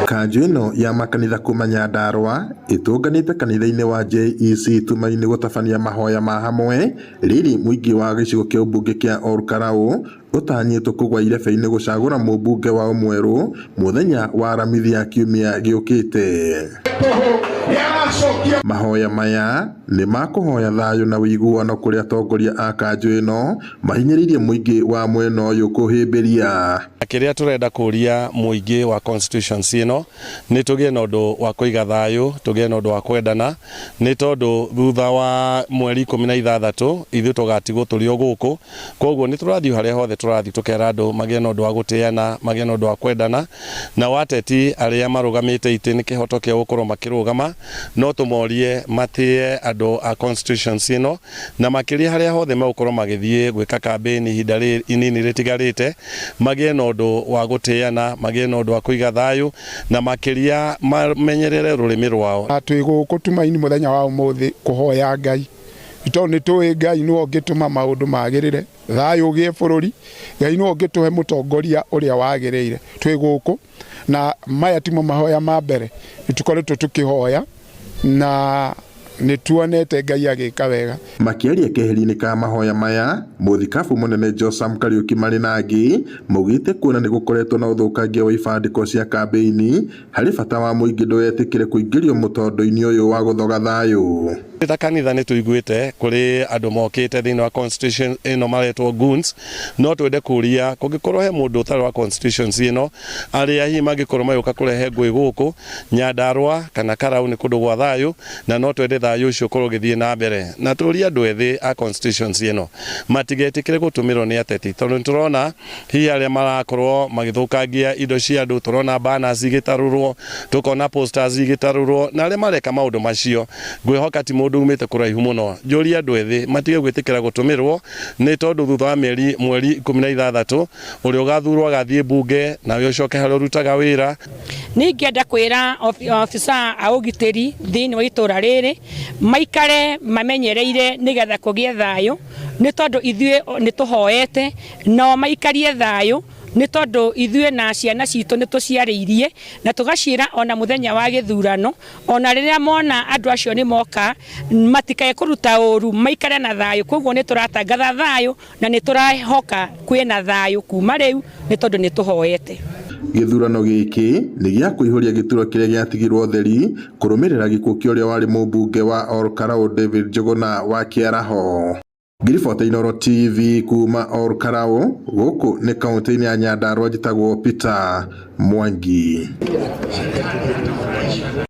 Kanjũ ĩno ya makanitha kuma Nyandarua ĩtũnganĩte kanitha-inĩ wa JEC Tumaini gũtabania mahoya ma hamwe rĩrĩ mũingĩ wa gĩcigo kĩa ũmbunge kĩa Ol Kalou ũtanyĩtwo kũgwa irebe-inĩ gũcagũra mũmbunge wao mwerũ mũthenya wa Aramithi ya kiumia gĩũkĩte. Mahoya maya nĩ ma kũhoya thayũ na ũiguano kũrĩ atongoria a kanjũ ĩno mahinyĩrĩirie mũingĩ wa mwena ũyũ kũhĩmbĩria. Kĩrĩa tũrenda kũria mũingĩ wa constituency ĩno nĩ tũgĩe na ũndũ wa kũiga thayũ, tũgĩe na ũndũ wa kwendana, nĩ tondũ thutha wa mweri 16 ithuĩ tũgatigwo tũrĩ o gũkũ. Koguo nĩ tũrathiĩ harĩa hothe tũrathiĩ tũkera andũ magĩe na ũndũ wa gũtĩana, magĩe na ũndũ wa kwendana, nao ateti arĩa marũgamĩte itĩ nĩ kĩhoto kĩao gũkorwo makĩrũgama, no tũmorie matĩe andũ a constituency ĩno, na makĩria harĩa hothe megũkorwo magĩthiĩ gwĩka campaign ihinda inini rĩtigarĩte, magĩe na ũndũ wa gũtĩana, magĩe na ũndũ wa kũiga thayũ, na makĩria mamenyerere rũrĩmĩ rwao. Twĩ gũkũ Tumaini mũthenya wa ũmũthĩ kũhoya Ngai, tondũ nĩ tũĩ Ngai nĩwe ũngĩtũma maũndũ magĩrĩre, thayũ ũgĩe bũrũri, Ngai nĩwe ũngĩtũhe mũtongoria ũrĩa wagĩrĩire. Twĩ gũkũ na maya timo mahoya ma mbere, nĩ tũkoretwo tũkĩhoya na nĩ tuonete Ngai agĩka wega. Makĩaria keheri-inĩ ka mahoya maya, mũthikabu mũnene Josam Kariuki marĩ na angĩ maugĩte kuona nĩ gũkoretwo na ũthũkangia wa ibandĩko cia kambĩini, harĩ bata wa mũingĩ ndũgetĩkĩre kũingĩrio mũtondo-inĩ ũyũ wa gũthoga thayũ. Ta kanitha nĩ tũiguĩte kũrĩ andũ mokĩte thĩinĩ wa constitution ĩno maretwo goons, no twende kũria kũngĩkorwo he mũndũ ũtarĩ wa constituency ĩno arĩa hihi mangĩkorwo magĩũka kũrehe ngũĩ gũkũ Nyandarua kana Karau nĩ kũndũ gwa thayũ, na no twende thayũ ũcio ũkorwo ũgĩthiĩ na mbere, na tũrie andũ ethĩ a constituency ĩno matigetĩkĩre gũtũmĩrwo nĩ ateti, tondũ nĩ tũrona hihi arĩa marakorwo magĩthũkangia indo cia andũ, tũrona banners igĩtarũrwo, tũkona posters igĩtarũrwo, na arĩa mareka maũndũ macio ngwĩhoka ti mũndũ umĩte kũraihu mũno. Njũrie andũ ethĩ matige gwĩtĩkĩra gũtũmĩrwo, nĩ tondũ thutha wa mĩeri mweri 16 ũrĩa ũgathurwo agathiĩ mbunge nawe ũcoke harĩa ũrutaga wĩra. Nĩ ingĩenda kwĩra obithaa a ũgitĩri thĩinĩ wa itũra rĩrĩ maikare mamenyereire nĩgetha kũgĩe thayũ, nĩ tondũ ithuĩ nĩ tũhoete nao maikarie thayũ, nĩ tondũ ithuĩ na ciana citũ nĩ tũciarĩirie na tũgaciĩra ona mũthenya wa gĩthurano, ona rĩrĩa mona andũ acio nĩ moka matikae kũruta ũru, maikare na thayũ. Koguo nĩ tũratangatha thayũ na nĩ tũrahoka kwĩna thayũ kuma rĩu, nĩ tondũ nĩ tũhoete. Gĩthurano gĩkĩ nĩ gĩa kũihũria gĩturwa kĩrĩa gĩatigirwo theri kũrũmĩrĩra gĩkuũ kĩa ũrĩa warĩ mũmbunge wa Ol Kalou David Njuguna wa Kĩaraho. Ngiribota Inooro TV kuma Ol Kalou gũkũ nĩ kaũntĩ-inĩ ya Nyandarua, njĩtagwo Peter Mwangi.